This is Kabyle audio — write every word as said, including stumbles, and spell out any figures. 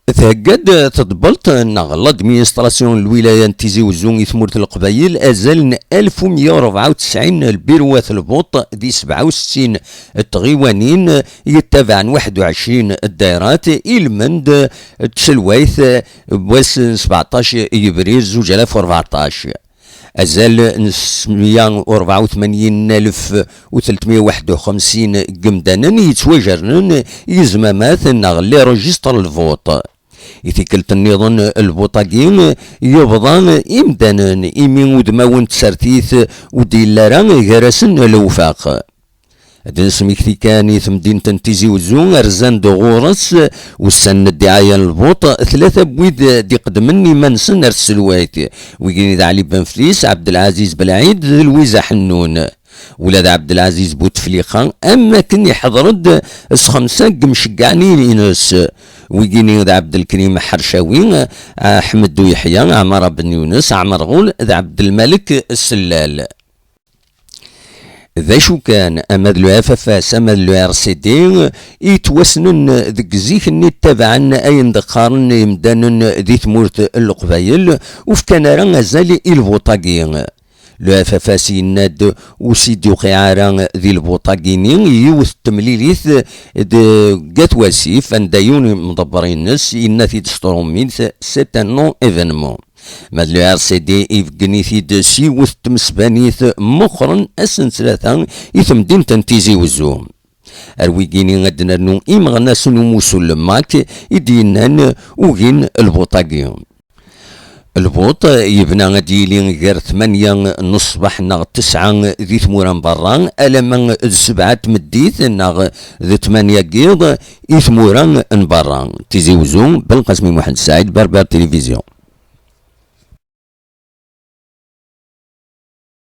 Thegga-d tḍebbalt neɣ l'administration n lwilaya n Tizi Uzzu i tmurt n Leqbayel azal n alef u meyya u rebɛa u tesɛin lbirwat n lbuṭ di sebɛa u settin n tɣiwanin yettabaɛen waḥed u ɛecrin ddayrat i lmend n tselwayt n wass n sbeɛṭac yebrir zuǧ alaf u rbeɛṭac. Azal n smiya u rebɛa u tmanyin alef u tletmiya u waḥed u xemsin n yemdanen yettwajernen i yizmamat neɣ les registres n lbuṭ. I tikkelt nniḍen, lbuṭ-agi yebḍa imdanen imi udmawen n tsertit ur d-yelli ara gar-asen lewfaq. Ad nesmekti kan i temdint n Tizi Uzzu, rzan-d ɣur-s ussan n ddiɛaya n lbuṭ tlata n wid d-iqeddmen iman-nsen ar tselwayt. Wigini d Ɛli Ben Flis, Ɛebdelɛaziz Belɛid d Lwiza Ḥennun. Ula d Ɛebdelɛaziz Butefliqa, am akken iḥeḍer-d s xemsa n yimceggɛen-ines. Wigini d Ɛebdelkrim Ḥercawi, Ḥmed Uyeḥya, Ɛmar Ben Yunes, Ɛmer Ɣul d Ɛebdelmalek Sellal. D acu kan, ama d le F F S, ama d le R C D, yettwassnen deg zik-nni ttabaɛen ayen d-qqaren yimdanen di tmurt n Leqbayel, ur fkan ara azal i lbuṭ-agi. Le F F S yenna-d ur s-id-yuqiɛ ara di lbuṭ-agi-nni yiwet n temlilit deg At Wasif, anda yiwen imḍebber-ines yenna-t-id s trumit, c'est un non-événement. Ma d le R C D ibeggen-it-id s yiwet n tmesbanit meqqren ass n ttlata i temdint n Tizi Uzzu. Ar wigini ad d-nernu imeɣnasen umussu n le MAK i d-yennan ugin lbuṭ-agi. Lbuṭ yebna ad yili gar tmanya n ṣṣbeḥ neɣ tesɛa di tmura n berra, alamma d sebɛa n tmeddit neɣ d tmanya n yiḍ i tmura n berra. Tizi Uzzu, Belqasmi Muḥend Saɛid, Berber Télévision.